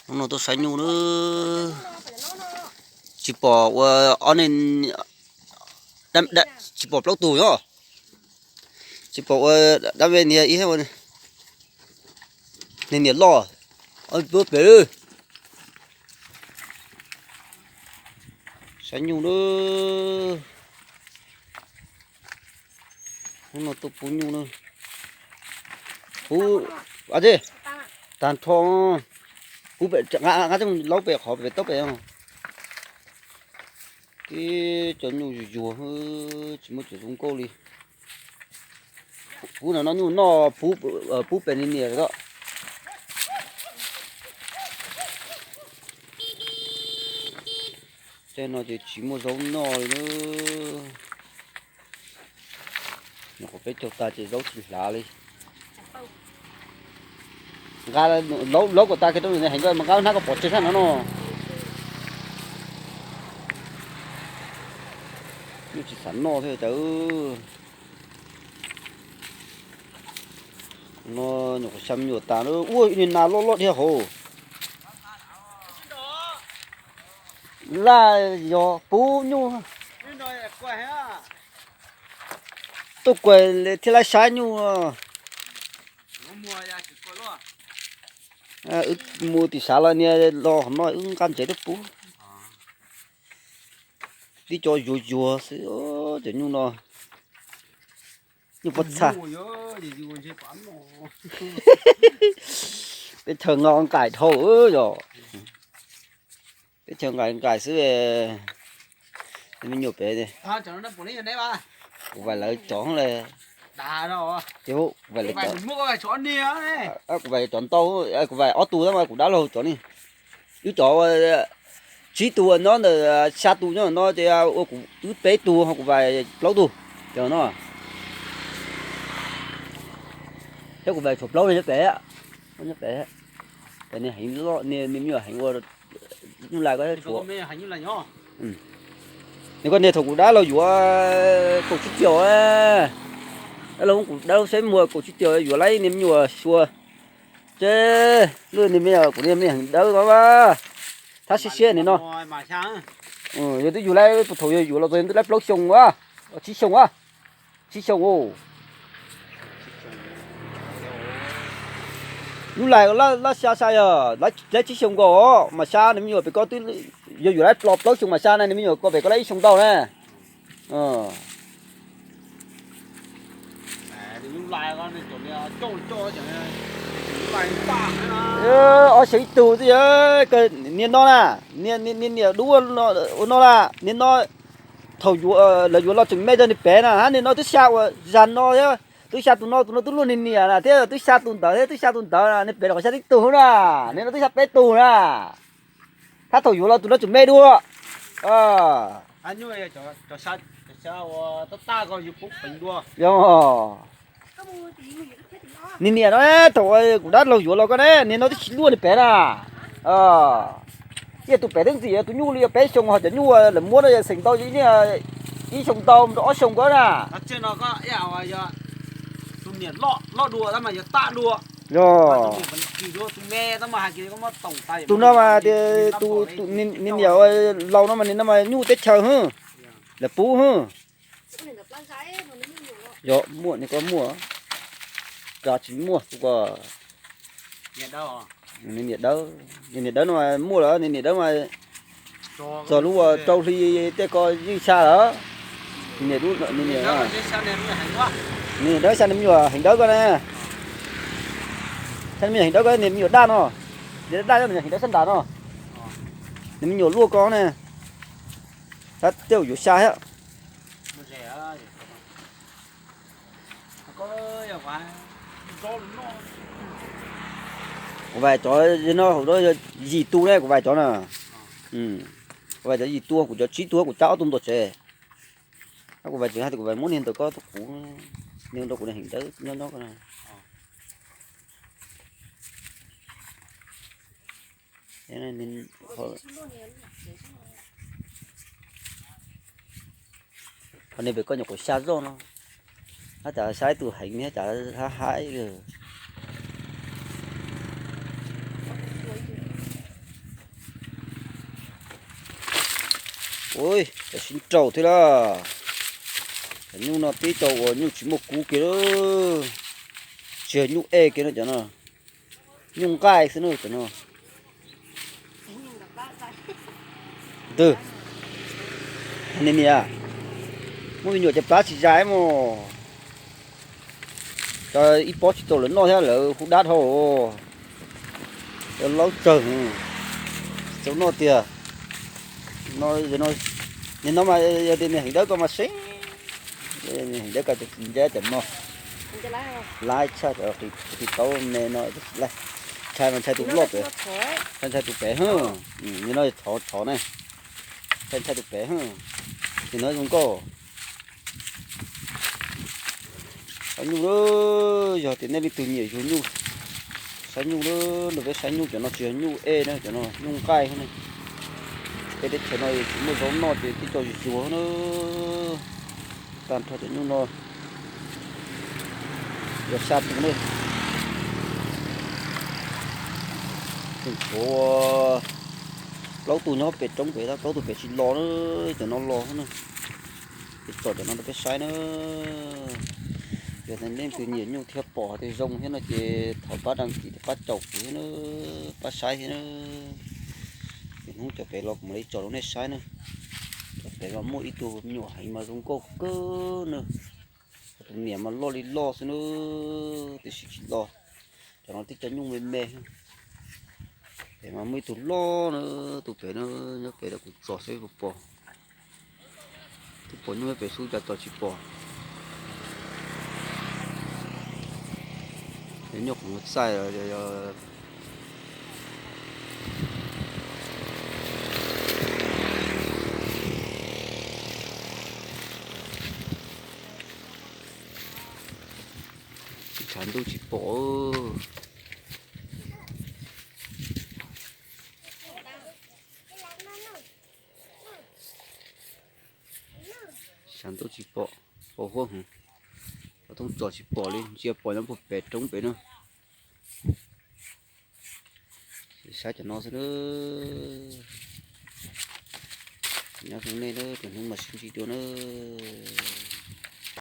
Hnub no tuaj saib nyuj na. Tsis pom ua ob neeg, tsis pom plaub tug os. Tsis pom ua dab ve niag ib, niag niam loj, ob tug pem. Saib nyuj na. Hnub no tuaj pub nyuj na. Pub, a, tag nrho. Pub pem, nqa coj laub pem qhov pem taub pem. Tib co nyuj zuag zuag, tsis muaj cov zoo nkauj li. Pub no, no nyuj noj, pub pem niam niam lawm. Tej no ces tsis muaj zaub noj li na. Nyuam qhuav peb caug tas ces zaub tsis hlav li. Nqa laub kom tas kiag rau nws heev, nqa hnab koj pov tseg sab no no. Nyuj tsis xav noj thiab cas. No nyuam qhuav xya me nyuam tas, ua ib niag nas loj loj dhia hauv. Laj yog pub nyuj. Tuaj kuas thiaj li saib nyuj. Wb mus tim sav los niag los qhov no wb nqa ntsev tuaj pub. Tib co zuag zuag xwb, cov nyuj no. Nyuj pob txha. Teb chaws nqa nqaim dhau yog. Teb chaws nqaim nqaim xwb. Me nyuam pem, kuv vais lawv cov le. Kuv vais cov ntau, kuv vais ob tug tab mas kuv dab laug cov ne. Wb cov tsib tug nyob ntawm, xya tus nyob no ces ua kuv wb peb tug, kuv vais plaub tug cov no. Thiab kuv vais tshuav plaub nyob pem, nyob pem. Pem niag heev, niag me nyuam heev ua nyuj lais ko tshuav. Nws koj niag thaum kuv dab laug yuav kaum tsib tiaum, dab laug, kuv dab laug saib muag kaum tsib tiaum yuav laib niag me nyuam xyuas. Ces lub niag me, kuv niag me heev dawb no, thab siab siab nim no. Yog twb yug laib, thaum yog yuav los txog yog twb laib plaub xyoo, tsib xyoo, tsib xyoo. Nyuj lais laj xya sai yog laib tsib xyoo nkaus mas xya, niag me nyuam pem ko twb yog yuav laib plaub xyoo mas xya na, niag me nyuam ko pem ko laib ib xyoo ntau na. Ob xyoo ib tug xwb. Niag no na, niag niam dub ua no na, niag no thaum lawv yuav los tseem me rau niag pem na, hab niag no twb xya ua zag no, twb xya tus no, tus no twb luaj niag niam na thiab, twb xya tus ntawd thiab, twb xya tus ntawd na, niag pem los xya tib tug na, niag no twb xya peb tug na. Hab thaum yuav los tus no tseem me dua. Niag niam no, thaum kuv dab laug yuav los ko ne, niag no twb tsis luaj niag pem na. Ib tus pem twb ntxim tus nyuj li yog peb xyoo, ho cov nyuj lawv muab no yog xeem ntau, ib xyoo ntau rau ob xyoo ko na. Tus no mas tias, niag niam laus no mas niag no mas nyuj teb chaws hwb, lawv pub hwb. Yog muaj, niag ko muaj, cas tsis muaj tus ko. Niag niam dawb, niag niam dawb no mas muaj lawm, niag niam dawb mas txog lub ua rau hli tej ko yeej xya lawm. Niag niam dawb xya niag me nyuam heev dawb ko ne. Xya niag me nyuam heev dawb ko, niag me nyuam daj no, niag daj daj, niag heev dawb sab nram no, niag me nyuam luaj ko ne. Tab tej zaum yuav xya thiab. Kuv vais cov no hauv no yog yim tus ne, kuv vais cov na. Kuv vais cov yim tus, kuv cov tsib tus kuv cab ob tug ntua tsev. Kuv vais tsev hais tias kuv vais muab niag ntawm ko rau kuv, niag rau kuv niag heev dawb nyob nyob ko na. Qhov niag pem ko nyuam qhuav xya zoj no, hab cas xya ib tug heev, hab cas hab hab ib. Ua, cov sib nraus thiab lawm. Cov nyuj no tib co uas nyuj tsis muaj kub kiag, tsis yog nyuj ej kiag no cov no. Nyuj nqaij xwb na cov no. Twg? Niam niam, muaj me nyuam cov plab tsis zais mos. Cov ib pob tsis tau lawv noj thiab lawv hu dab dhau. Cov laub tsawg, tsis tau noj tiag. No, nim no mas yog tias niag heev dawb ko mas seeb, niag heev dawb ko ces tsis ncaj cov no. Laib tshaj cov qis taub me no, ntshai mas ntshai tus loj pem, ntshai ntshai tus pem hwb. Nim no thov thov ne, ntshai ntshai tus pem hwb. Nim no zoo nkauj. Saib nyuj lawm, yog tias nej leej twg nyiam yug nyuj, saib nyuj lawm, nrog peb saib nyuj. Cov no tsis yog nyuj ej na, cov no nyuj nqaij ne. Peb teb chaws no tsis muaj zaub noj ces tib co zuag zuag na. Tag nrho cov nyuj no yog xya tus na. Tseem tshuav plaub tus nyob pem roob pem, plaub tus pem tsis los na, cov no los na. Ces tsom cov no rau peb saib na. Yog tias nej leej twg nyiam nyuj thiab pom hais tias zoo thiab no ces thov pab đăng ký thiab pab caum kuv thiab na, pab saib thiab na. Ces hnub cov pem los kuv mam li tsom rau nej saib na. Cov pem mas muaj ib tug me nyuam heev mas zoo nkauj kawg na. Tus niam mas loj li loj xwb na, tiam sis tsis los. Cov no tib co nyuj me me. Pem mas muaj ib tug loj na, tus pem na, nyob pem rau kuv tsom seb puas pom. Twb pom nyuj pem xub cas tsom tsis pom. Nyuj qhov muag txaij. Tshav ntuj tsis pom. Tshav ntuj tsis pom, pom huab heev. Cov tooj tsom tsis pom li, ntsia pom nyob puag pem roob pem na. Saib cov no xwb na. Nyob zoo nej na, tus hnub mas sib ntsib dua na.